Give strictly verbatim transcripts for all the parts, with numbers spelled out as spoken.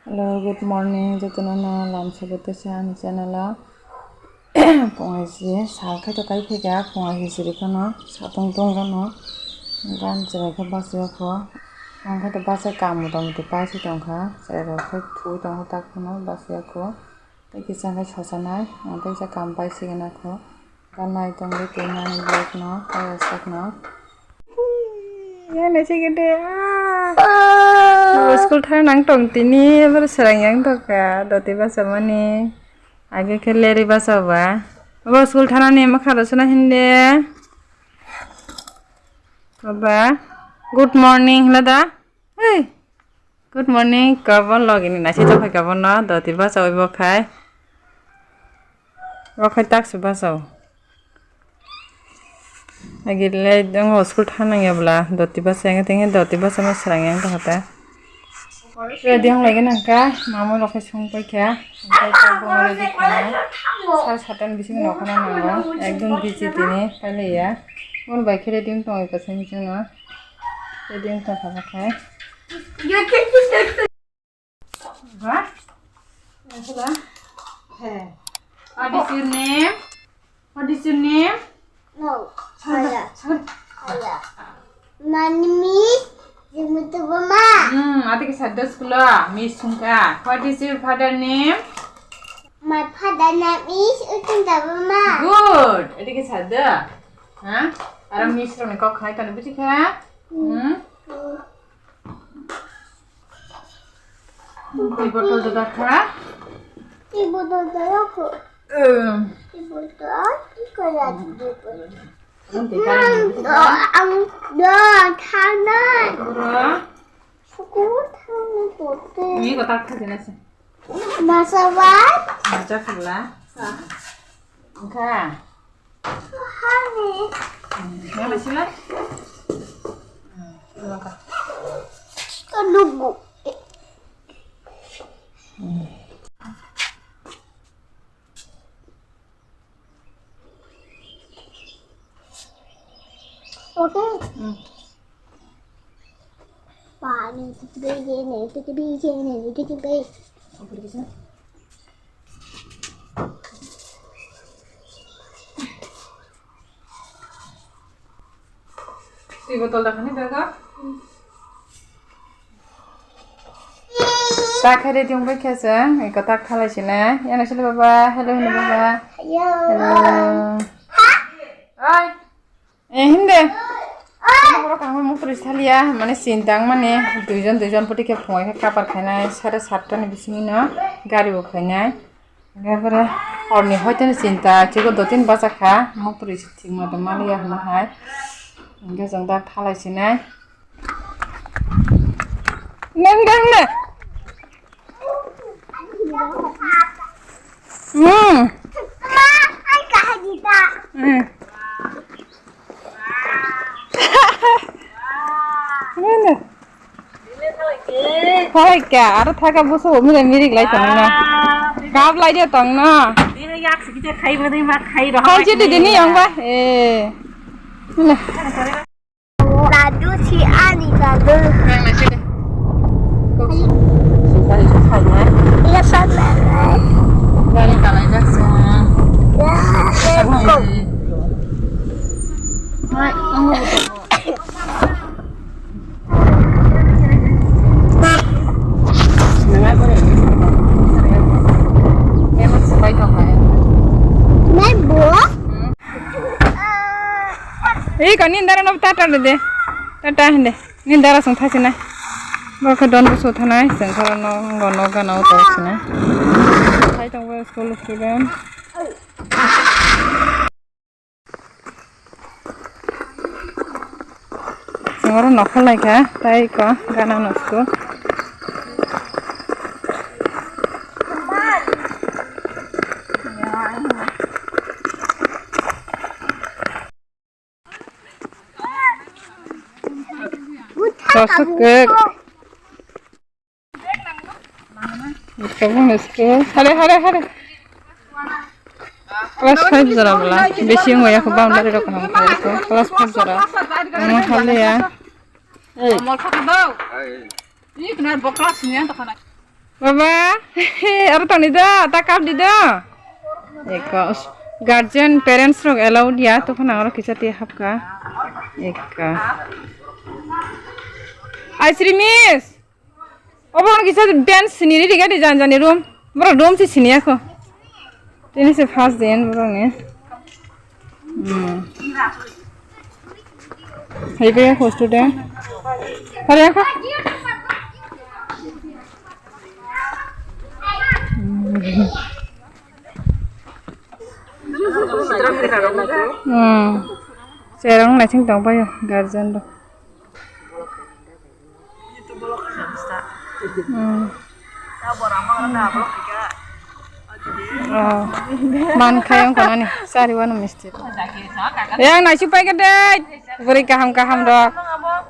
Hello, good morning. Jotono no lamsogo tesa ani channel o. Pung aisi sal khai to kai phika, pung aisi siri khano, satung tung khano. Gan cherai khe bachai kho. Ang khai to bachai kam mota moti pai si tong kha. Cherai rok khai thui tong kha tak phano bachai kho. Tei kisa khai sosa nai. Ang tei kisa kam pai si gana kho. Ganai tongwi twi nani vlog no, kaya sakno. Yana chigede, ah. Bo school thang nang tong tini, boro serang yang toka, doti basa mani. Age khe leri basa ba. Bo school thana ni makha rosuna hinde. Baba, good morning, hila da. Hey. Good morning, kabon logini nasi to khai kabon no, doti basa oi bo khai. Bo khai tak su basa o. Agi le dong school thang nang ya bla, doti basa yang teng doti basa ma serang yang ta hata. Ready hong lagi nang ka, mama lo khai song pai kha. Sar satan bising no khana nang, ekdom busy tini, pai le ya. Mon bai khe ready hong tong ka sing sing no. Ready hong tong kha khai. Ba? What is your name? What is your name? No. Hala. Hala. My name is Jimmy Tabama. Hmm, ati ke sadda school a, miss sungka. What is your father name? My father name is Utin Tabama. Good. Ati ke sadda. Ha? Ara miss roni kok khai kani buji kha? Hmm? Twi botol da dakha. Twi botol da dakha. Um. Twi botol, twi kaya twi botol. Ang twi kaya twi botol. Ang do thana. Bro. Suku thana bote. Ni ko tak thajena se. Masa wat? Masa khula. Sa. Kha. Hani. Mana sila? Langka. Kanugo. Okay. Hmm. Pani, tiki biji, tiki biji, tiki biji. Twi botol dakhani bego. Ta khairi tong bai khe se, eko tak thalai sine. Yana sile baba, hello hino baba. Hello. Hello. Oi. Eh, hinde. Borok ang mukri salia, mane sintang mane duijon duijon poti khe phungai khe kapar khainai sare satta ni bisingo gari bo khainai. Hingke pore horni hoiteni chinta, chigo dotini bachakha, mukri thwngma tongmani ya hwnwi hai. Hingke chwng dak thalai sinai. Nang dang na? Hmm. Hmm. Hoi ka, aro thaka busu bo mirai mirik lai tong na. Kap lai de tong na. Khai je de ni yang ba. Eh. Dadu si ani dadu. Nang na sini. Kok si. Sudah itu kayaknya. Iya sana. Dari kalau aja semua. Ya, let's go. Hai, kamu betul. Memang sebaik apa ya? Memang. Ei, kani nindara no tata de. Tata hinde. Nindara song thasi nai. Bo khe don busu thanai, sengkara no, go no, gana o tor sinai. Thai tong bo school student. Sengkara no khalai kha, tai ko gana no school. Sosok kek. Tabung school. Hare, hare, hare. Class five jora bwla. Bisi wngya kho boundary rok kaham khe. Class five jora. Omo haliya. Hey. Omo thaka do. Hey. Ni kena bo class ni ang thaka na. Baba, aro tongni do, ta kap di do. Eko, us-, guardian, parents rok allowed ya, tokon ang aro kisa te hapka. Eko. Ai, Sri Miss. Obo no kisa bench sini ri gadi jan jani room. Boro room si sini ako. Tini se first day boro ni. Hmm. Hai be ko student. Hari ako. Hmm. Serang naising tong payo guardian do. Hmm. Oh. Man khayong kono ni sari wano misti. Yang naisu pai gede. Beri kaham kaham dok.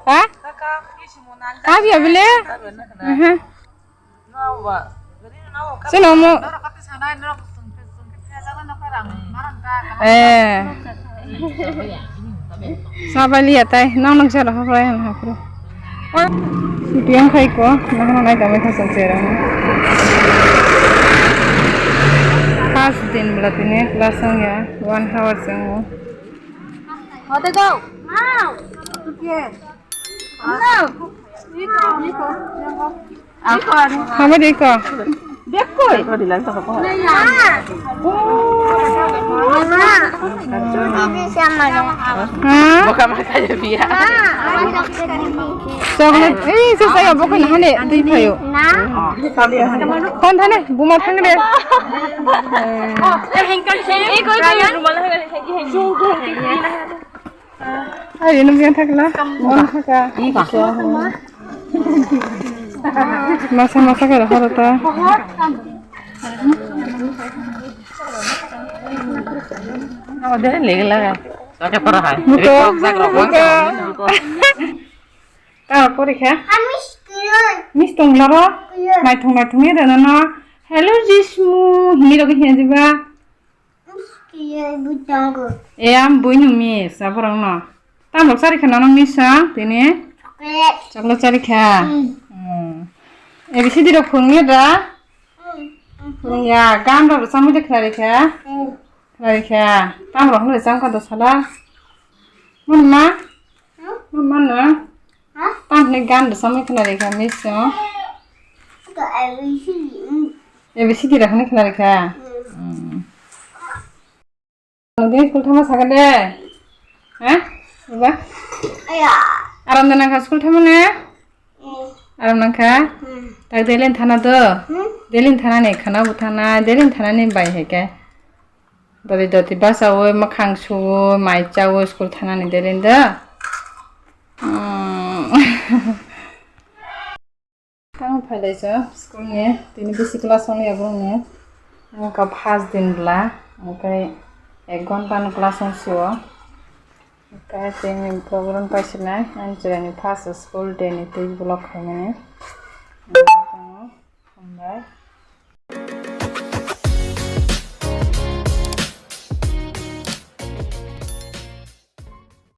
Ha? Kabi abile? Aha. Sino mo. Eh. Sabali ya tai, nang nang sero haprai han hapru. Iti yang khai ko, nang nang nai kami khasal sero. First din bela tini class ang ya, one hour seng. Hote go. Wow. Yes. Hama dei ko? Bek koi? Ha? Chocolate. Eh, se saya bukan hane, tui payo. Kon thane, buma thang de. Ari nung yang thakla, on thaka. Masa masa kala horo ta. Muko, muko. Ka pori kha? Miss tong laro. Naithong naithong ye rana no. Hello Jismu, hini rogo hiya jiba. E, am bui nung miss, aborok no. Tamo chari kha nono miss ang, tini? Chocolate. Chocolate chari kha. Hmm. Hmm. A B C D rok phwrwngya da? Hmm. Phwrwngya, gan rok rwchapmung de khlai kha? Hmm. Khlai kha. Tamo rok no rwchap kha do sala? Mun ma? Hmm? Mun ma no? Ha? Tamni gan rwchapmung khna rikha miss no. Ka A B C D, mm. A B C D rok hwnwi khna rikha. Mm. Mm. Nungni school thangma sakha de? Ha? Baba? Aya. Aram da nangkha school thangma ne? Mm. Aram nangkha? Mm. Tak delin thana do? Mm. Delin thana ni khana bo thana, delin thana ni bai hai khe. Doti doti bachaui, mwkhang suui, mai chaui, school thanani delin da. Hmm. Ang phailai sa school ni, tini bisi class ong ya bung ni. Ang ka first din bla, ang kai ek ghonta no class ong suo. Ang kai tini program paisinai, ang chwraini first school day ni twi vlog khaimani.